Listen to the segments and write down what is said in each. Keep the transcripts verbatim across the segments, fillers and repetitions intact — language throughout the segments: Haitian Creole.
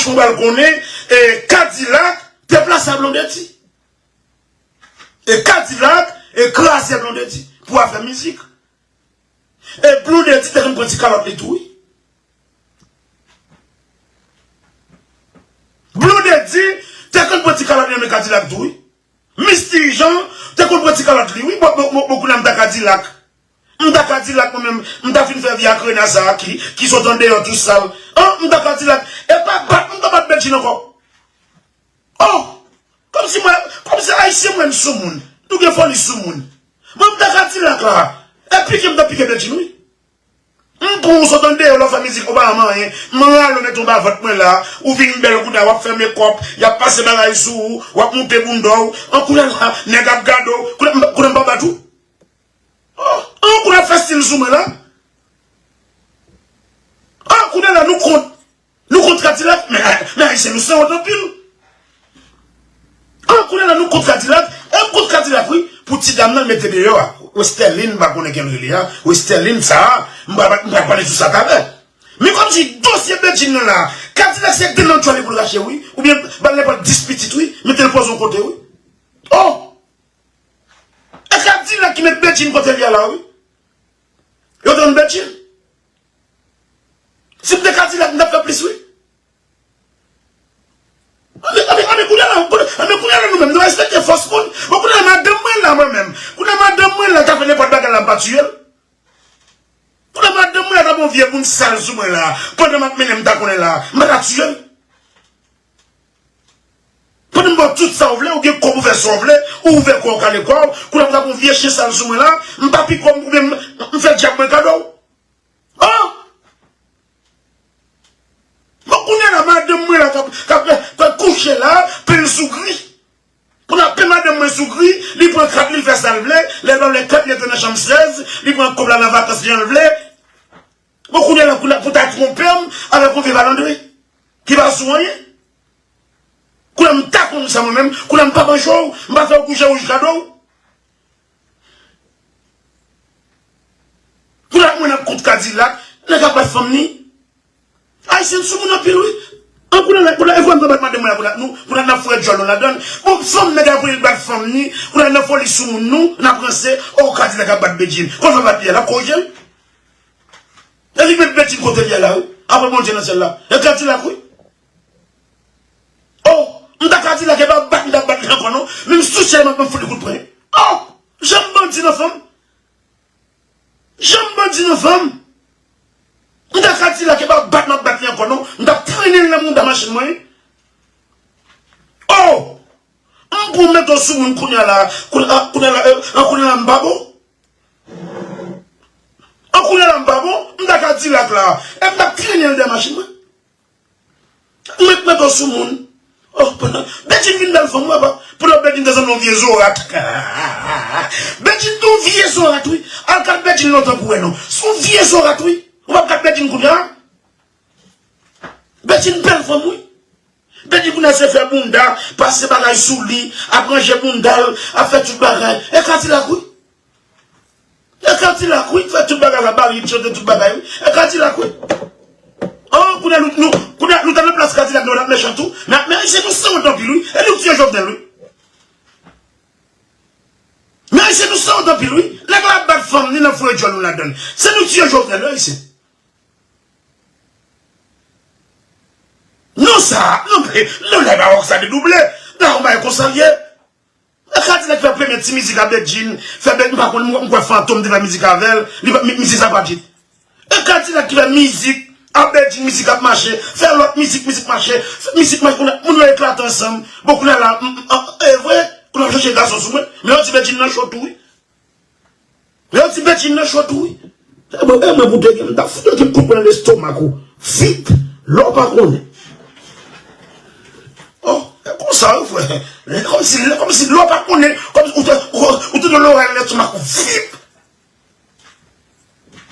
Ou pral konnen, e, Kadilak te plase a Blondedy. E Kadilak, e, kraze Blondedy pou afè mizik. E Blondedy te konn pran ti kalòt li tou, wi. Blondedy te konn pran ti kalòt li nan men Kadilak tou, wi. Misty Jean te konn pran ti kalòt li, wi. Bon, bon, bon, bon, kounye a m ta Kadilak. M ta Kadilak, mwen menm, m ta fin fè vye akrena sa a ki, ki sot andeyò tou sal. An, m ta Kadilak. E pa bat, m ta bat Bedjine ankò. Oh! Kòmsi mwen, kòmsi Ayisyen mwen n soumoun. Nou gen foli soumoun. Mwen, m ta Kadilak la. E pike, m ta pike Bedjine, wi. M pran w sot andeyò, lè w fè mizik, ou pa renmen anyen. M rale w met w ba vant mwen la. Ou vin bèl kounye a, w ap fè mekòp, y ap pase bagay sou ou, w ap moute bounda w. An kounye a la, nèg ap gade w. Kounye a, kounye a m pa bat ou. Oh, an kounye a fè stil sou mwen la. An kounye a la, nou kont. Nou kont Kadilak, men, men Ayisyen nou sanwont anpil. An kounye a la nou kont Kadilak, e m kont Kadilak wi, pou ti dam nan mete deyò a. Westerline, m pa konnen kel rele a, Westerline sa a, m pa, m pa pale sou sa talè. Men kòmsi dosye Bedjine nan la, Kadilak se de nan tchwa li pou l rache wi, oubyen ba l nenpòt dis pitit wi, mete l poze yon kote wi. Oh! E Kadilak ki met Bedjine kote li a la wi. Yo tann Bedjine. Si m te Kadilak, m t ap fè plis wi. Anben, anben, anben, kounye a la, kounye, anben, kounye a la nou menm, nou respekte fòs moun. Bon, kounye a la, madanm mwen la, mwen menm. Kounye a, madanm mwen la, ta fè nenpòt bagay la, m pa tiye l. Kounye a, madanm mwen la, ta bon vye moun sal sou mwen la. Pandan m ap mennen, m ta konnen la, m pa ta tiye l. Pandan m ba w tout sa w vle, ou gen kòb ou fè sa w vle, ou ouvè kò w, kale kò w, kounye a m ta bon vye chen sal sou mwen la, m pa pike w, oubyen m, m fè dyab mwen kado. Oh! Bon, kounye a la, madanm mwen la k ap, k ap, k ap kouche la, pen l sou gri. Kounye a, pen madanm mwen sou gri, li pran kat li, li fè sa l vle, lè l pa vle kat li rete nan chanm sèz, li pran kòb la nan vakans jan l vle. Bon, kounye a la, kounye a, pou ta twonpe m avèk yon vye balandre ki pa sou anyen. Kounye a m ta konn sa mwen menm, kounye a m pa manje w, m pa fè w kouche wouj kado w. Kounye a mwen ap kont Kadilak, nèg ap bat fanm ni. Ayisyen sou moun anpil wi. An kounye a la, kounye a, e kounye a m ta bat madanm mwen la, kounye a nou, kounye a n ap foure djòl nou ladann. Bon, fanm nèg ap rele bat fanm ni, kounye a nan foli sou moun nou, n ap ranse, o Kadilak ap bat Bedjine. Kòman bat li a, l ap korije l? E li met Bedjine kote li a la wi. Apre Bondye nan syèl la. E Kadilak wi. Oh, m ta Kadilak, e pa bat m t ap bat li ankò non. Menm sou syèl m ap fout li kout pwen. Oh, janm bandi nan fanm. Janm bandi nan fanm. M ta Kadilak, e pa bat m ap bat li ankò non. M t ap trennen l nan mouda machin mwen. Oh, m pou mete w sou moun kounye a la. Kounye a, kounye a la, eh, kounye a la m pa bon. An kounye a la m pa bon, m ta Kadilak la. E m t ap trennen l dèyè machin mwen. M met, met w sou moun. Oh, pandan Bedjine vin bèl fanm, papa. Pandan Bedjine te sanble yon vye zorat. Bedjine te yon vye zorat, wi. Al gad Bedjine lontan pou wè non. Se yon vye zorat, wi. Ou p ap gad Bedjine kounye a. Bedjine bèl fanm, wi. Bedjine kounye a se fè bounda, pase bagay sou li, ap ranje bounda l, ap fè tout bagay. E Kadilak, wi. E Kadilak, wi, fè tout bagay la, bari, chante tout bagay, wi. E Kadilak, wi. Oh, kounye a nou, nou, kounye a nou ta nan plas Kadilak, nou t ap mechan tou. Men, men, se nou sanwont anpil, wi. E nou k tiye Jovenel, wi. Men, se nou sanwont anpil, wi. Nèg la ap bat fanm ni nan foure djòl nou ladann. Se nou k tiye Jovenel, wi, ayisyen. Non sa, non, non, lè ba wòk sa dedouble. Nan yon bagay konsa l ye. E Kadilak fè premye ti mizik a Bedjine, fè Bedjine, m pa konn, m, m kwè Fantom te fè mizik avè l, li pa, mi, mizik sa pa t hit. E Kadilak ki fè mizik a Bedjine, mizik ap mache, fè lòt mizik, mizik mache, fè mizik mache, kounye a, moun yo eklate ansanm. Bon, kounye a la, m, m, an, e vre, kounye a m chache gason sou mwen, men yo di Bedjine nan cho tou, wi. Yo di Bedjine nan cho tou, wi. E mwen, e mwen pou te gen, m t ap fout yon ti kout pwen nan lestomak ou. Vip, lè w pa konnen. Oh, e konsa, wi, frè. Kòmsi, kòmsi lè w pa konnen, kòmsi ou te, ou, ou te nan lòrèy lestomak ou. Vip.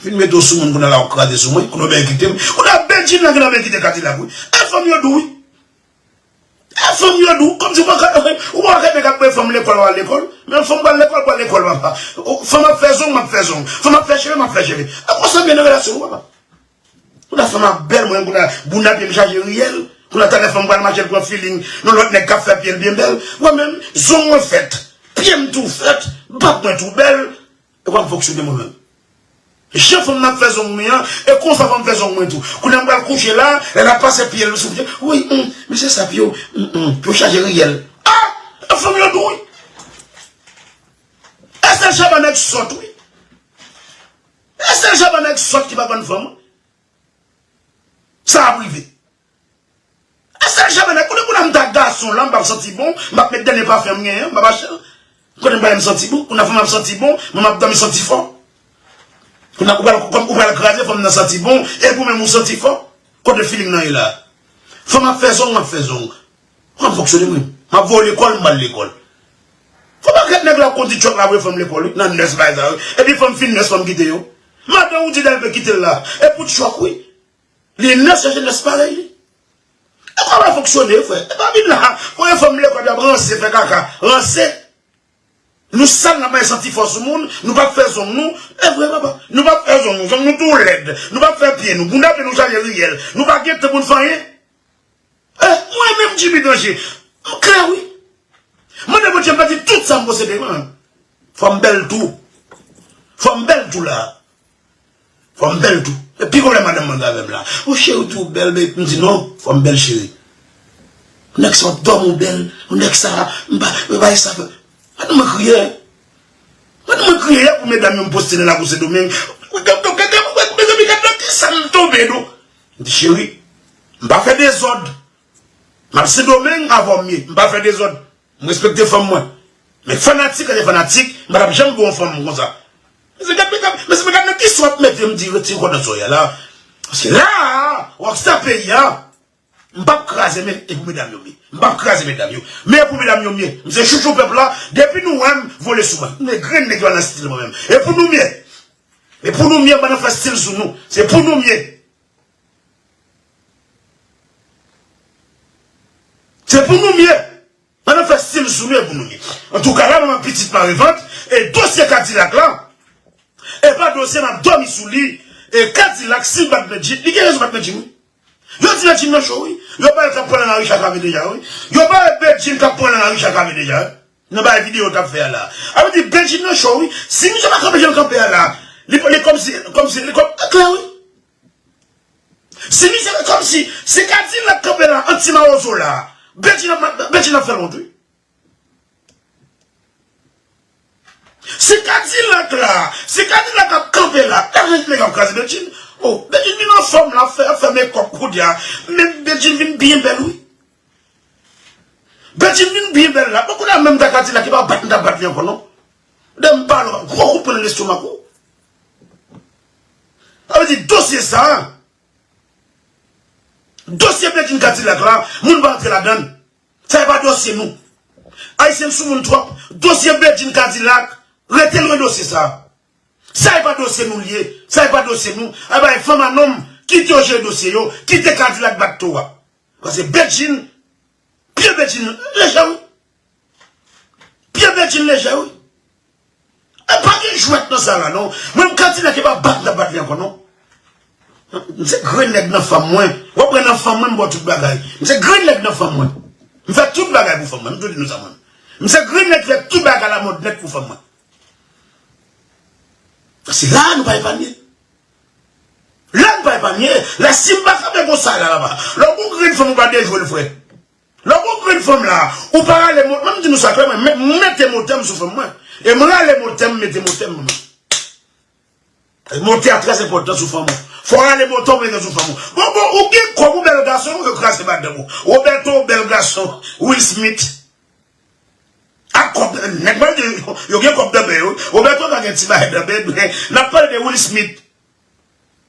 Vin mete w sou moun kounye a la, w kraze sou mwen, kounye a w byen kite m. Kounye a Bedjine la gen nan byen kite Kadilak, wi. E fanm yo dou, wi. E fanm yo dou, kòmsi ou pa ka, ou pa ka nèg ap voye fanm lekòl, w al lekòl. Men fanm pral lekòl, pral lekòl, papa. Ou, fanm ap fè zong, m ap fè zong. Fanm ap fè cheve, m ap fè cheve. E konsa m ye nan relasyon nou, papa. Kounye a fanm ap bèl, mwen, kounye a bounda pye m chaje riyèl. Kounye a talè fanm pral mache, l pran feeling nan lòt nèg k ap fè pye l byen bèl. Mwen menm, zong mwen fèt, pye m tou fèt, bab mwen tou bèl. E kòman m fonksyone mwen menm? Jan fanm nan ap fè zong mwen an, e konsa fanm fè zong mwen tou. Kounye a m pral kouche la, lè l ap pase pye l sou pye, wi, hum, mesye sa pye w, hum, hum, pye w chaje riyèl. Ah! Fanm yo dou, wi. E sèl Shabba nèg sòt, wi. E sèl Shabba nèg sòt ki pa vann fanm. Sa ap rive. E sèl Shabba nèg, kote kounye a m ta gason la, m p ap santi bon, m ap met dènye pafen m genyen, m p ap achte l. Kote m pa m santi bon, kounye a fanm ap santi bon, mwen m ap dòmi santi fò. Kounye a ou pral, kòm ou pral kraze fanm nan santi bon, epi ou menm ou santi fò. Kote feeling nan ye la? Fanm ap fè zong, m ap fè zong. Kòman m fonksyone mwen? M ap voye lekòl, m pa al lekòl. Fò pa gèt nèg la ap kondi tchòk la voye fanm lekòl, wi, nan nès bagay sa, wi. Epi fanm fin nès, fanm kite yo. Madan ou di dèl pe kite l la. E pou tchòk, wi. Li nès, chèche nès parèy li. E kòman fonksyone, frè? E pa vin la, voye fanm lekòl, y ap ranse, fè kaka. Ranse. Nou sal, n ap bay santi fò sou moun, nou p ap fè zong nou. E vre, papa. Nou p ap fè zong nou, zong nou tou lèd. Nou p ap fè pye nou. Bounda pye nou chaje riyèl. Nou pa gen tan pou n fè anyen. Eh, mwen menm, Jimmy Danger, m klè, wi. Mande Bondye m pèdi tout sa m posede, mwen menm. Fò m bèl tou. Fò m bèl tou la. Fò m bèl tou. E pi gwo lè madanm mwen avè m la. O cheri, tou bèl, men m di non, fò m bèl, cheri. Nèg sa w ap dòmi w bèl. Nèg sa, m pa, m pa sa fè. Madanm mwen kriye. Madanm mwen kriye, y ap pou medam yo m poste nan lakou Sendomeng. Gade, gade, gade, mezanmi, gade nan kisa m tonbe, non. M di, cheri, m pa fè dezòd. M ap Sendomeng avè w m ye. M pa fè dezòd. M respekte fanm mwen. Men fanatik rete fanatik, m pa t ap janm ba w fanm konsa. Mesye, gad, gad, mesye, gad nan kisa w ap mete m, di retire kò nan zòrèy la. Paske la, Rockstar peyi a, m p ap kraze men, e pou medam yo m ye. M p ap kraze medam yo. Men e pou medam yo m ye. M se chouchou pèp la, depi nou wè m, vole sou mwen. M se grenn nèg yo nan stil mwen menm. E pou nou m ye. E pou nou m ye, m pa nan fè stil sou nou. Se pou nou m ye. Se pou nou m ye. Pandan fè stil sou nou e pou nou ye. Antouka, la, manman pitit mare vant, e dosye Kadilak la, e pa dosye m ap dòmi sou li, e Kadilak, si l bat Bedjine, li gen rezon bat Bedjine, wi. Yo di Bedjine nan cho, wi. Yo pale k ap pran nan lari chak ave deja, wi. Yo pale Bedjine k ap pran nan lari chak ave deja, wi. Nan bagay videyo t ap fè a la. A vle di, Bedjine nan cho, wi. Si misye pa kanpe jan l kanpe a la, li, li kòmsi, kòmsi, li kòm, e klè, wi. Si misye, kòmsi, si Kadilak kanpe la, an ti mawozo la, Bedjine ap, Bedjine ap fè l wont, wi. Si Kadilak la, si Kadilak ap kanpe la, e nèg ap kraze Bedjine. O, Bedjine vin anfòm la, fè, fè mekòp kounye a. Men Bedjine vin byen bèl, wi. Bedjine vin byen bèl la. Bon, kounye a menm ta Kadilak ki pa bat, m ta bat li ankò, non. Dè m pale, gwo kout pwen nan lestomak ou. Sa vle di, dosye sa a, dosye Bedjine Kadilak la, moun pa antre ladan l. Sa e pa dosye nou. Ayisyen sou moun twòp. Dosye Bedjine Kadilak, rete lwen dosye sa. Sa e pa dosye nou l ye. Sa e pa dosye nou. A bay fanm a nonm, kite yo jere dosye yo, kite Kadilak bat towo a. Paske Bedjine, pye Bedjine lejè, wi. Pye Bedjine lejè, wi. E pa gen jwèt nan sa la, non. Mwen, m Kadilak e pa bat m t ap bat li ankò, non. M se grenn nèg nan fanm mwen. W ap wè nan fanm mwen, m ba w tout bagay. M se grenn nèg nan fanm mwen. M fè tout bagay pou fanm mwen. M tou di nou sa, mwen. M se grenn nèg ki fè tout bagay alamòd nèt pou fanm mwen. Se la nou pa epanye. La nou pa epanye. La, si m pa kanpe konsa la, papa. Lè w gon grenn fanm, ou pa dejwe l, frè. Lè w gon grenn fanm la, ou pa rale mo-, men m di nou sa klè, mwen, m mete motè m sou fanm mwen. E m rale motè m, mete motè m, mwen. Motè a trè enpòtan sou fanm ou. Fò w rale motè w mete sou fanm ou. Bon, bon, ou gen kòb, ou bèl gason, ou kraze madanm ou. Roberto, bèl gason. Will Smith. Ak kòb, nèg mwen di, yo gen kòb nan men yo. Roberto ka gen ti bagay nan men, men n ap pale de Will Smith.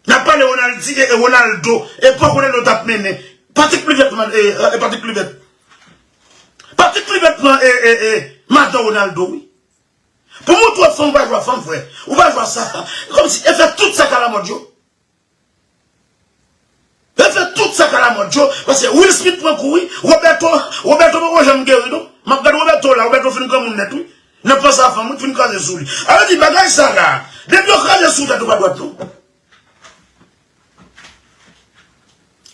N ap pale Ronaldi-, e, e, Ronaldo. Epòk Ronaldo t ap mennen. Patrick Kluivert, man, e, e, Patrick Kluivert. Patrick Kluivert pran, e, e, e, madan Ronaldo, wi. Pou montre w fanm, ou pa jwe a fanm, frè. Ou pa jwe a sa. Kòmsi, e fè tout sa k alamòd yo. E fè tout sa k alamòd yo. Paske Will Smith pran kou, wi. Roberto, Roberto poko janm geri, non. M ap gade Roberto la, Roberto fin granmoun nèt, wi. Nan panse a fanm, wi, fin kraze sou li. A vle di, bagay sa la, depi yo kraze sou tèt ou pa dwat, non.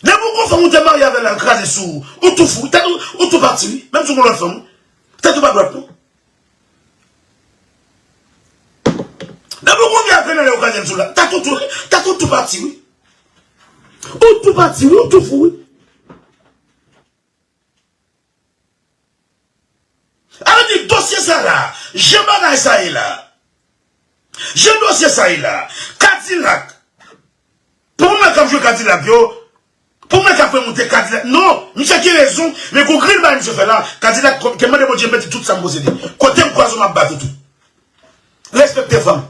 Depi w Yon fanm ou te marye avè l, l al kraze sou ou, ou tou fou, tèt ou, ou tou pati, wi. Menm si w gen lòt fanm, wi. Tèt ou pa dwat, non. Depi w gon vye grenadye ou kraze l sou la, tèt ou tou, tèt ou tou pati, wi. Ou tou pati, wi, ou tou fou, wi. Sa vle di dosye sa la, jan bagay sa ye la, jan dosye sa ye la, Kadilak, pou mwen k ap jwe Kadilak yo, pou mwen k ap fè moute Kadilak, non, misye gen rezon, men gon grenn bagay misye fè la, Kadilak, ke m mande Bondye, m pèdi tout sa m posede. Kote m kwaze w, m ap bat ou tou. Respekte fanm.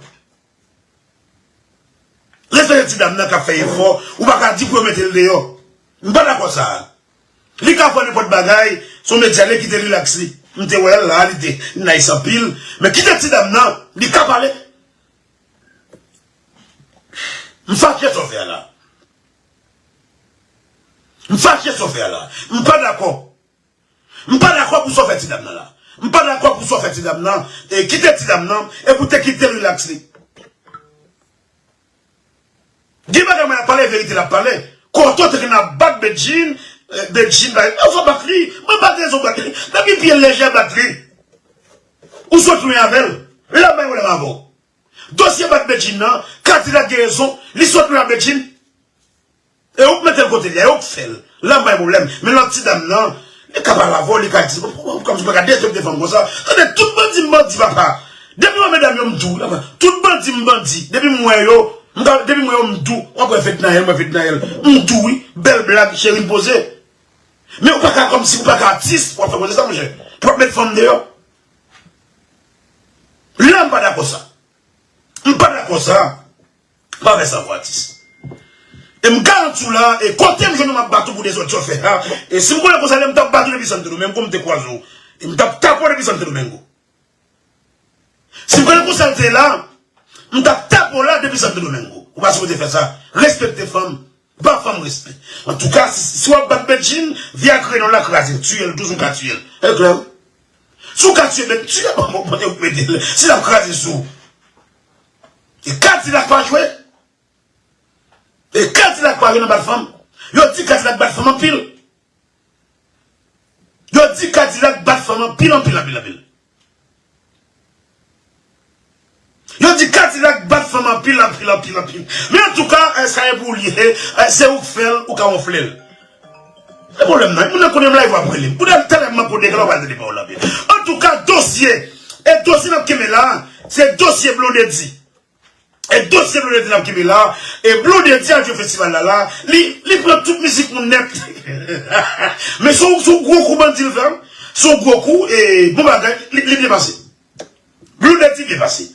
Respekte ti dam nan k ap fè efò, ou pa ka di pou yo mete l deyò. M pa dakò sa a. Li ka fè nenpòt bagay, se yon medya, li kite rilaks li. M te wè l la, li te nice anpil. Men kite ti dam nan, li ka pale. M fache sa w fè a la. M fache sa w fè a la. M pa dakò. M pa dakò pou sa w fè ti dam nan la. M pa dakò pou sa w fè ti dam nan. E kite ti dam nan, e pou te kite rilaks li. Gen bagay mwen ap pale, verite l ap pale. Kote w te gen ap bat Bedjine, eh, Bedjine, bay, ou fò bat li, mwen pa t rezon bat li. Depi pye l lejè bat li. Ou sot lwen avè l. L ap bay pwoblèm avè w. Dosye bat Bedjine nan, Kadilak gen rezon, li sot lwen ak Bedjine. E ou k mete l kote li a, e ou k fè l. L ap bay pwoblèm. Men lòt ti dam nan, li ka pale avè w, li ka di, kòmsi w pa ka derespekte fanm konsa. Tande, tout bandi m bandi, papa. Depi w wè medam yo, m di w, papa. Tout bandi m bandi. Depi m wè yo, m ka, depi m wè yo, m di w, w ap wè Fednaelle, m wè Fednaelle. M di w, wi, bèl blag, cheri, m poze. Men ou pa ka, kòmsi ou pa ka atis, w ap fè koze sa, monchè. Pou w ap met fanm deyò. La, m pa dakò sa. M pa dakò sa. Pa fè sa, atis. E m garanti w la, e kote m jwenn ou, m ap bat ou pou dezòd sa w fè a. E si m konnen konsa, lè m t ap bat ou depi Santo Domingo, m te kwaze w. E m t ap tape w depi Santo Domingo. Si m konnen konsa l te la, m t ap tape w la depi Santo Domingo. Ou pa sipoze fè sa. Respekte fanm. Ba fanm respè. Antouka, si, si w ap bat Bedjine, vye ak renon la kraze l, tiye l, toujou ka tiye l. E klè, wi. Si w ka tiye, men tiye, bon, bon, bon, ou mete l. Si l ap kraze sou ou. E Kadilak pa jwe. E Kadilak pa jwe nan bat fanm. Yo di Kadilak bat fanm anpil. Yo di Kadilak bat fanm anpil, anpil, anpil, anpil. Yo di Kadilak bat fanm anpil, anpil, anpil, anpil. Men antouka, eh, sa e pou li ye, eh, se ou k fè l, ou ka wonfle l. Se pwoblèm nan, moun nan konnen m live w ap rele m. Ou nan talè m ap konnen, lè w pral tande pawòl la byen. Antouka, dosye, e dosye n ap kenbe la, se dosye Blondedy. E dosye Blondedy n ap kenbe la, e Blondedy al jwe festival la la, li, li pran tout mizik moun nèt. Men se yon, se yon gwo kou bandi l fè, se yon gwo kou, e bon bagay, li, li byen pase. Blondedy byen pase.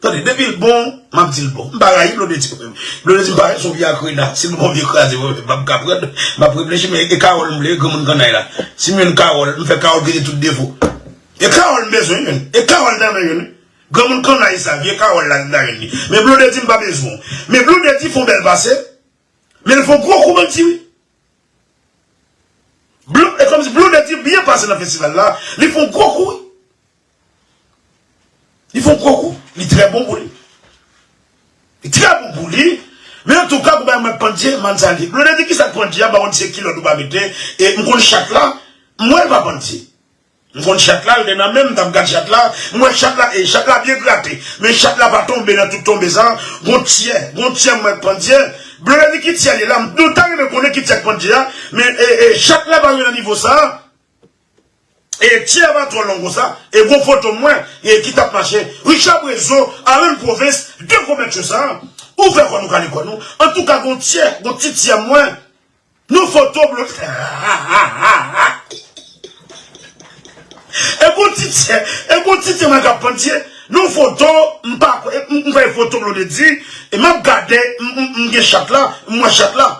Tande, depi l bon, m ap di l bon. M pa rayi Blondedy mwen menm. Blondedy m pa rayi, se yon vye akrena. Si l bon vye kraze, mwen menm, m p ap ka pran, m ap reflechi, men e Carole m vle, granmoun kannay la. Si m jwenn Carole, m fè Carole kite tout defo. E Carole m bezwen jwenn. E Carole m ta renmen jwenn, wi. Granmoun kannay sa, vye Carole la, m ta jwenn li. Men Blondedy m pa bezwen w. Men Blondedy fè yon bèl pase. Men l fè yon gwo kou bandi, wi. Blon-, e kòmsi Blondedy byen pase nan festival la. Li fè yon gwo kou, wi. Li fè yon gwo kou. Li trè bon pou li. Li trè bon pou li. Men antouka, pou bay mwen pandye, m ann salye. Blondedy, kisa k pandye a, m pa konn se kilòt ou pa mete. E m konn chat la, m wè l pa pandye. M konn chat la, l te nan men m, m t ap gad chat la. M wè chat la, e chat la byen grate. Men chat la pa tonbe nan tout tonbe sa. Gon tyè, gon tyè m wè k pandye. Blondedy, ki tyè li la? M, nou ta renmen konnen ki tyè k pandye a. Men, e, e, chat la pa rive nan nivo sa. E tyè a pa twò long konsa. E gon foto mwen, e ki t ap mache. Richard Brezo, Alan Provens, de gwo mèt yo sa. Ouvè kò nou, kale kò nou. Antouka, gon tyè, gon ti tyè mwen. Nou foto Blondedy. E gon ti tyè, e gon ti tyè mwen k ap pandye. Nou foto, m pa kwè, m, m fè foto Blondedy, e m ap gade, m, m, m gen chat la, m wè chat la.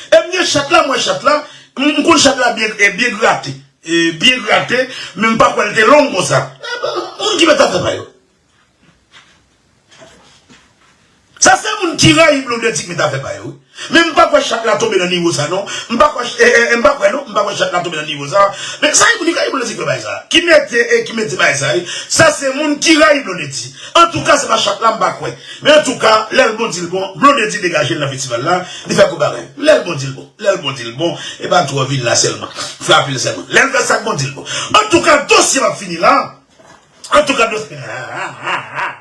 E m gen chat la, m wè chat la, m, m konn chat la byen, e byen grate. E byen grate, men m pa kwè l te long konsa. E, moun ki mèt afè pa yo. Sa se moun Ki rayi Blondedy ki mete afè pa yo, wi. Men m pa kwè chat la tonbe nan nivo sa non. M pa kwè, eh, eh, m pa kwè non, m pa kwè chat la tonbe nan nivo sa. Men sa e moun ki rayi Blondedy ki fè bagay sa. Ki mete, eh, ki mete bagay sa, wi. Sa se moun ki rayi Blondedy. Antouka, se pa chat la, m pa kwè. Men antouka, lè l bon di l bon, Blondedy degaje l nan festival la, li fè gwo bagay. Lè l bon di l bon, lè l bon di l bon, e pa twò vin la sèlman. Frape l sèlman. Lè l fè sa k bon di l bon. Antouka, dosye p ap fini la. Antouka, dosye.